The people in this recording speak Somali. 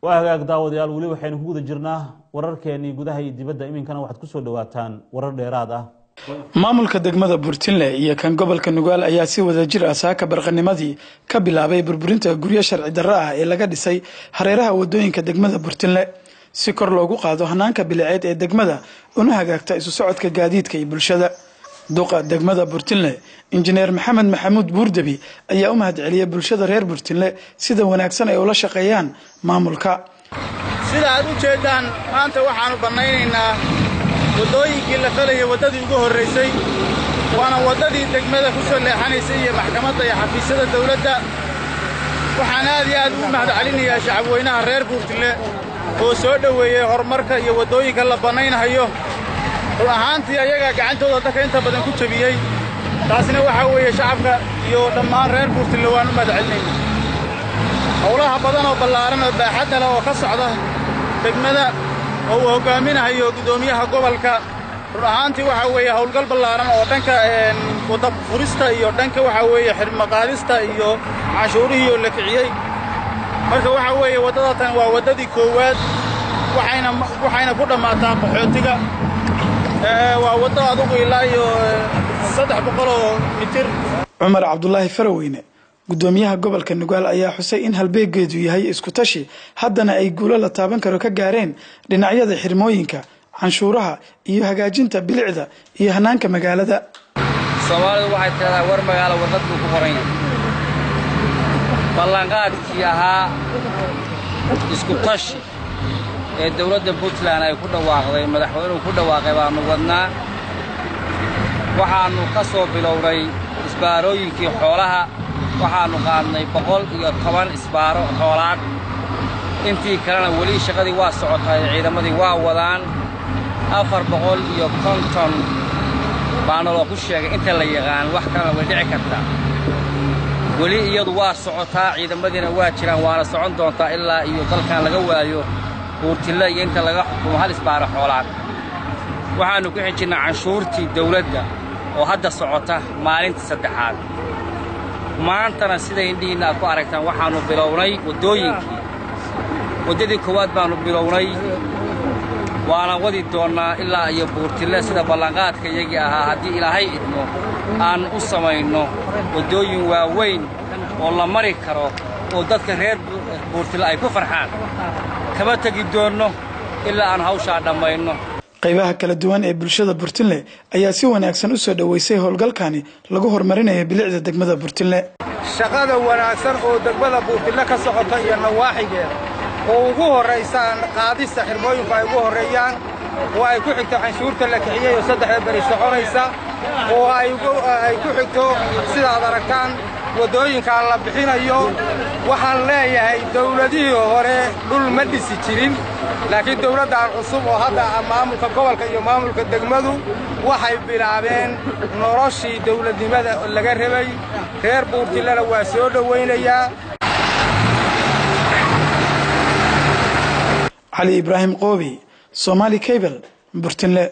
Waa hagaag, daawadayaal, weli waxaynu ku guda jirnaa wararkeenii gudaha iyo dibadda. Iminkana waxaad kusoo dhawaataan warar dheeraad ah. Maamulka degmada Burtinle iyo kan gobolka Nugaal ayaa si wadajir ah saaka barqanimadii ka bilaabay burburinta guryo sharci darro ah ee laga dhisay hareeraha wadooyinka degmada Burtinle, si kor loogu qaado hanaanka biliceed ee degmada una hagaagta isu socodka gaadiidka iyo bulshada. Duqa degmada Burtinle, Injineer Maxamed Maxamuud Buurdebi, ayaa u mahadceliyey bulshada reer Burtinle sida wanaagsan ay ula shaqeeyaan maamulka. Sida aad u jeeddaan, maanta waxaannu bannaynaynaa waddooyinkii la falayay waddadii ugu horraysay, waana waddadii degmada ku soo leexanaysay iyo maxkamadda iyo xafiisyada dawladda. Waxaan aad iyo aad ugu mahadcelinayaa shacabweynaha reer Buurtille oo soo dhoweeyey horumarka iyo waddooyinka la bannaynahayo. Run ahaantii, ayagaa gacantooda dadka inta badan ku jebiyey. Taasina waxaa weeye shacabka iyo dhammaan reer Buurtille waan u mahadcelinaynaa. Howlaha badan oo ballaaran oo baaxadda leh oo ka socda degmada oo uu hoggaaminahayo guddoomiyaha gobolka, run ahaantii waxaa weeye howlgal ballaaran oo dhanka wadda furista iyo dhanka waxaa weeye xidhmaqaadista iyo canshuurihii oo la kiciyey. Marka waxaa weeye waddada tan waa waddadii koowaad, waxayna ku dhammaataa qaxootiga. Waa waddo adugu ilaa iyo 300 mitir. Cumar Cabdulaahi Faraweyne, gudoomiyaha gobolka Nugaal, ayaa xusay in halbeegeedu yahay isku tashi, haddana ay guulo la taaban karo ka gaareen dhinacyada xirmooyinka, canshuuraha iyo hagaajinta bilicda iyo hanaanka magaalada. Soomaalidu waxay tidhahdaa, "War magaalo warqad buu ku qoran yahay." Ballanqaadkii ahaa isku tashi ee dawladda Puntland ay ku dhawaaqday, madaxweynuhu ku dhawaaqay, baannu wadnaa. Waxaannu ka soo bilownay isbaarooyinkii xoolaha. Waxaannu qaadnay 110 isbaaro xoolaad. Intii kalena weli shaqadii waa socotay, ciidamadii waa wadaan. 450 baana loo ku sheegay inta la yaqaan, wax kalena way dhici kartaa. Weli iyadu waa socotaa, ciidamadiina waa jiraan, waana socon doontaa ilaa iyo dalkan laga waayo Buurtille iyo inta laga xukumo hal isbaaro xoolaad. Waxaannu ku xijinnaa canshuurtii dawladda oo hadda socota maalinta saddexaad. Maantana sida indhihiinna aad ku aragtaan, waxaannu bilownay waddooyinkii. Waddadii koowaad baannu bilownay, waana wadi doonnaa ilaa iyo Buurtille, sida ballanqaadka iyagii ahaa. Haddii Ilaahay idmo, aannu u samayno waddooyin waaweyn oo la mari karo oo dadka reer Buurtille ay ku farxaan. Kama tegi doonno ilaa aan hawshaa dhammayno. Qaybaha kala duwan ee bulshada Burtinle ayaa si wanaagsan u soo dhoweysay howlgalkani lagu horumarinayo bilicda degmada Burtinle. Shaqada wanaagsan oo degmada Buurtille ka socota iyo nawaaxigeeda, oo ugu horraysaan qaadista xirmooyinku ay ugu horreeyaan, oo ay ku xigto canshuurta la kiciyey oo saddexda beri soconaysa, oo ay ku xigto, sidaad aragtaan, waddooyinkaa la bixinayo, waxaan leeyahay dawladihii hore dhul ma dhisi jirin, laakiin dawladdan cusub oo hadda maamulka gobolka iyo maamulka degmadu waxay bilaabeen noloshii dawladnimada laga rabay. Reer Buurtillena waa soo dhowaynayaa. Cali Ibraahim Qoobi, Somali Cable, Burtinle.